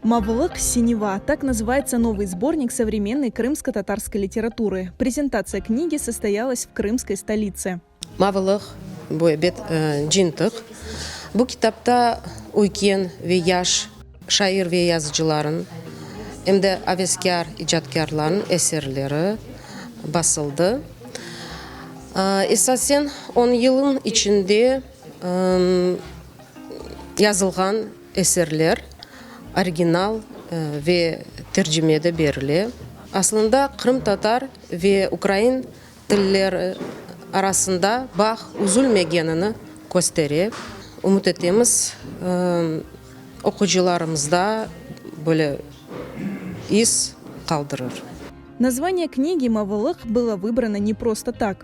Mavılıq, Синева. Так называется новый сборник современной крымско-татарской литературы. Презентация книги состоялась в крымской столице. Mavılıq, bu ebet cıntıq. Bu kitapta üyken ve yaş şair ve yazıcılarıñ, em de aveskâr icatkârlarnıñ eserleri basıldı. Esasen on yılın içinde yazılğan eserler original ve tercimede berile. Aslında qırımtatar ve ukrain tilleri arasında bağ üzülmegenini köstere. Ümüt etemiz, oqucılarımızda böyle iz qaldırır. Название книги Mavılıq было выбрано не просто так.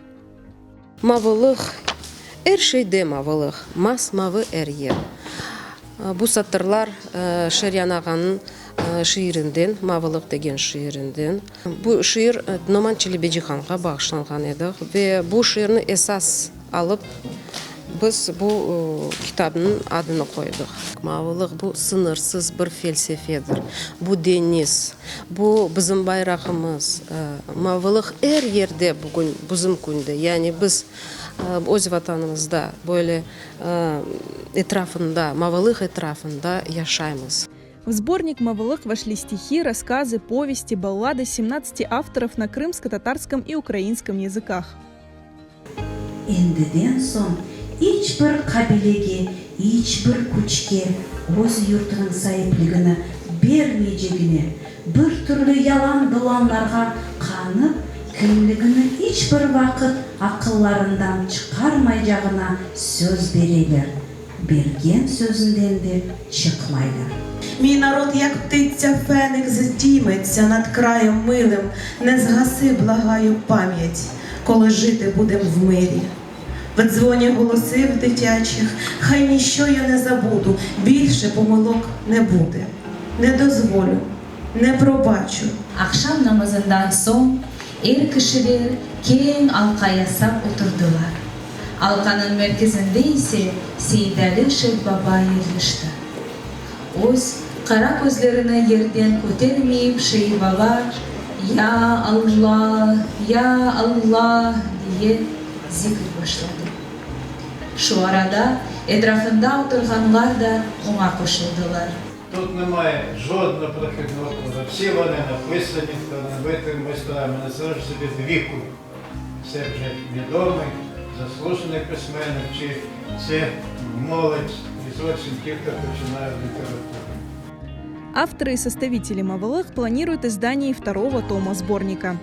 Mavılıq, er şeyde mavılıq, mas-mavı er yer. Bu satırlar Şeryan ağanıñ şiirinden, Mavılıq degen şiirinden. Bu şiir Noman Çelebicihanğa bağışlanğan edi ve bu şiirni esas alıp, biz bu kitapnıñ adını qoydıq. Mavılıq, bu sıñırsız bir felsefedir, bu deñiz, bu bizim bayrağımız. Mavılıq er yerde bugün, bizim künde, yani biz öz Vatanımızda böyle etrafında, mavılıq etrafında yaşaymız. В сборник Mavılıq вошли стихи, рассказы, повести, баллады 17 авторов на крымско-татарском и украинском языках. Endiden soñ iç bir qabilege, iç bir küçke öz yurtınıñ saipligini bermeycegine, bir türlü yalan-dolanlarğa qanıp, kimligini iç bir vaqıt aqıllarından çıqarmaycağına söz bereler, bergen sözünden de çıqmaylar. Мій народ, як птиця Феникс, здійметься над краєм милим, Не згаси, благаю, пам'ять, коли жити будем в мирі. В дзвоні голосів дитячих, хай ніщо я не забуду, більше помилок не буде. Не дозволю, не пробачу. Aqşam namazından soñ er kişiler keñ alqa yasap oturdılar. Alqanıñ merkezinde ise Seydali Şerbaba yerleşti. Öz qara közlerini yerden kötermeyip Şeybaba, Ya Alla, ya Alla! diye zikr başladı. Şu arada etrafında oturğanlar da oña qoşuldılar. Тут немає жодного прохідного кода. Всі вони написані талановитими майстрами, незалежно від віку. Це вже відомий, заслужений письменник, чи це молодь і зовсім ті, хто починає в літературі. Авторы и составители «Mavılıq» планируют издание и второго тома сборника.